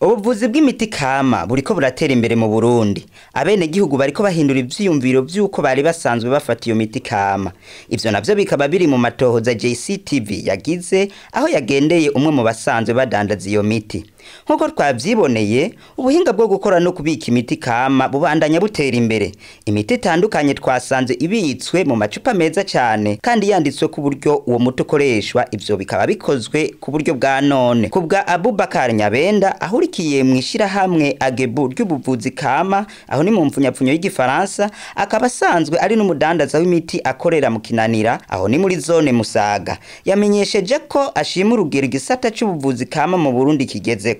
Ubuvuzi bw'imiti kama buriko buratera imbere mu Burundi. Abenegihugu bariko bahindura ivyiyumviro vy'uko bari basanzwe bafata iyo miti kama. Ivyo navyo bikaba biri mu matohoza JCTV yagize, aho yagendeye umwe mu basanzwe badandaza iyo miti. Nk'uko twavyiboneye, ubuhinga bwo gukora no kubika imiti kama bubandanya butera imbere. Imiti itandukanye twasanze ibitswe mu macupa meza cyane kandi yanditswe ku buryo uwo muti ukoreshwa, ivyo bikaba bikozwe ku buryo bwa none. Ku bwa Abubakar Nyabenda, ahurikiye mu ishirahamwe Agebu ry'ubuvuzi kama, aho ni mu mfunyapfunyo y'igifaransa, akaba asanzwe ari n'umudandaza w'imiti akorera mu Kinanira, aho ni muri zone Musaga. Yamenyesheje ko ashima urugero igisata c'ubuvuzi kama mu Burundi kigezeko.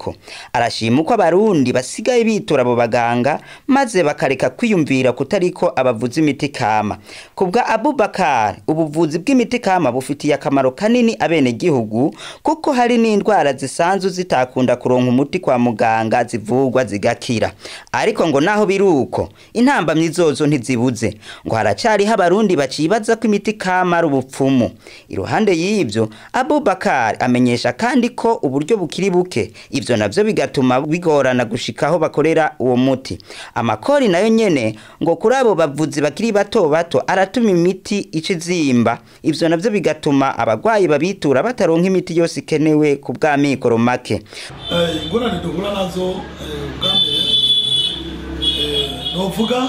Arashima uko abarundi basigaye bitura abo baganga maze bakareka kwiyumvira kutariko abavuzi imiti kama. Kubwa Abubakar, ubuvuzi bw'imiti kama bufitiye akamaro kanini abenegihugu, kuko hari n'indwara zisanzwe zitakunda kuronka umuti kwa muganga zivugwa zigakira. Ariko ngo naho biruko, intambamyi zozo ntizibuze. Ngo haracariho abarundi bacibaza ko imiti kama ari ubupfumu. Iruhande y'ivyo, Abubakar amenyesha kandi ko uburyo bukiri buke, ivyo navyo bigatuma bigorana gushikaho bakorera uwo muti. Amakori nayo nyene ngo kuri abo bavuzi bakiri bato bato aratuma imiti icizimba, ivyo navyo bigatuma abagwayi babitura bataronka imiti yose ikenewe ku bw'amikoro make. Ingorane duhura nazo, bwa mbere novuga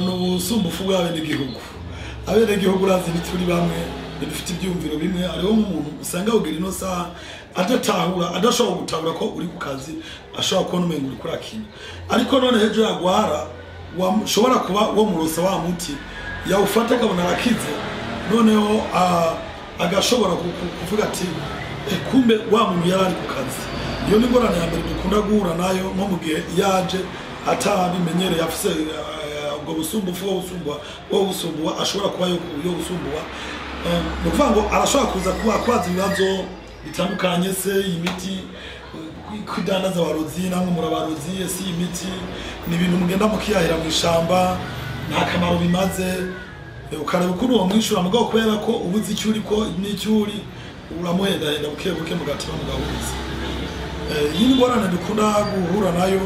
n'ubusumbufu bw'abenegihugu. Abenegihugu urazi ntituri bamwe, ntidufite ibyiyumviro bimwe. Hariho nk'umuntu usanga kugira ino saha adatahura, adashobora gutahura ko uri ku kazi, ashobora kubona umengo uriko urakina. Ariko none hejuru yagwara, ushobora kuba wo murosa wa muti yawufata akabona arakize, noneho agashobora kuvuga ati kumbe wa muntu yari ari ku kazi. Iyo ni ingorane ya mbere dukunda guhura nayo, nko mu gihe yaje atabimenyereye, afise ubwo busumbufu bwo gusumbuwa, ashobora kuba yo gusumbuwa. Ni ukuvuga ngo arashobora kuza kuba kwaza ibibazo bitandukanye, se imiti kwidandaza abarozi namwe murabarozi, ese iyi miti ni ibintu mugenda mukiyahira mu ishamba, nta kamaro bimaze. Ukareba ukuntu uwo mwishura, mugabo kubera ko ubuze icyo uri ko n'icyo uri, uramuhendahenda buke buke mugatira mugahuza. Iyi ni ingorane dukunda guhura nayo,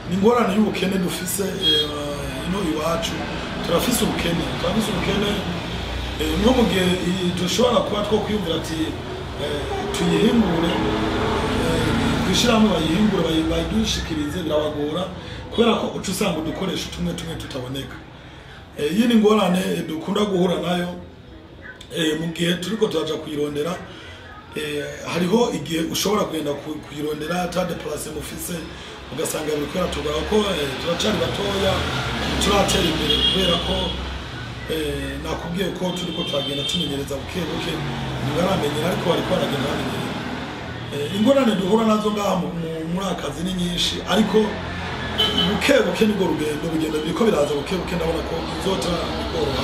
ni ingorane y'ubukene dufise ino iwacu. Turafise ubukene, turafise ubukene. Nko mu gihe dushobora kuba two kwiyumvira ati tuyihingure, kwishirahamwe bayihingure, bayidushikirize, birabagora kubera ko uca usanga udukoresho tumwe tumwe tutaboneka. Iyi ni ingorane dukunda guhura nayo mu gihe turiko turaja kuyirondera. Hariho igihe ushobora kugenda kuyirondera ata déplacement mufise, ugasanga biriko biratugora ko turacari batoya, turatera imbere, kubera ko nakubwiye ko turiko turagenda tumenyereza buke buke, ntibaramenyera ariko bariko baragenda bamenyera. Ingorane duhura nazo ngaha muri akazi ni nyinshi, ariko buke buke nibwo rugendo bugenda biriko biraza buke buke, ndabona ko bizota bikoroha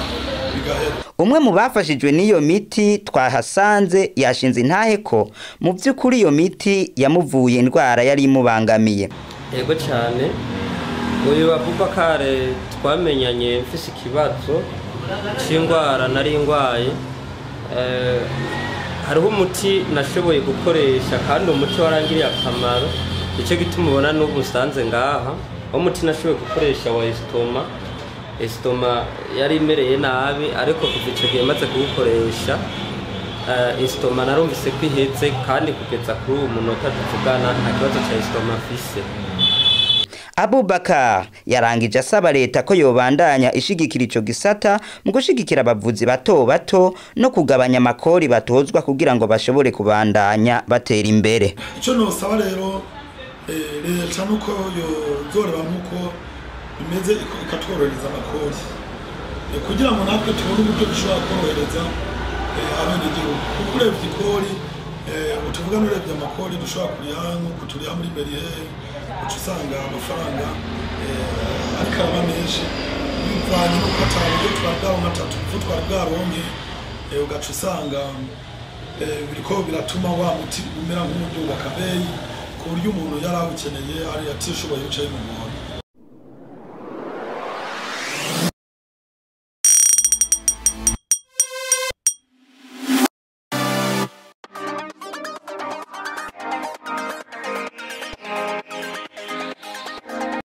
bigahera. Umwe mu bafashijwe n'iyo miti twahasanze yashinze intahe ko mu by'ukuri iyo miti yamuvuye indwara yari imubangamiye. Yego cyane, uyu Abubakar twamenyanye mfise ikibazo c'indwara nari ngwaye. Hariho umuti nashoboye gukoresha kandi umuti warangiriye akamaro, nicyo gituma ubona n'ubu nsanze ngaha. Uwo muti nashoboye gukoresha wa estomac, estomac yari imereye nabi, ariko kuva ico gihe maze kuwukoresha, estomac narumvise ko iheze, kandi kugeza kuri ubu munota tuvugana nta kibazo ca estomac mfise. Abubakar yarangije asaba leta ko yobandanya ishigikira ico gisata mu gushigikira abavuzi bato bato no kugabanya amakori batozwa kugira ngo bashobore kubandanya batera imbere. Icyo nosaba rero leta nuko yozoreba nkuko bimeze ikatworohereza amakori, kugira ngo natwe tubone uburyo dushobora korohereza abenegihugu, kuko urebye ikori, tuvuga n'urebye amakori dushobora kuriha nk'uko turiha muri mairie, uca usanga amafaranga ariko araba menshi bivanye n'uko ata buryo twari bwaronke, ata tuvu twari bwaronke, ugaca usanga biriko biratuma wa muti umera nk'umuduga akabeyi, ku buryo umuntu yari awukeneye ari atishoboye wicaye mu muhondo.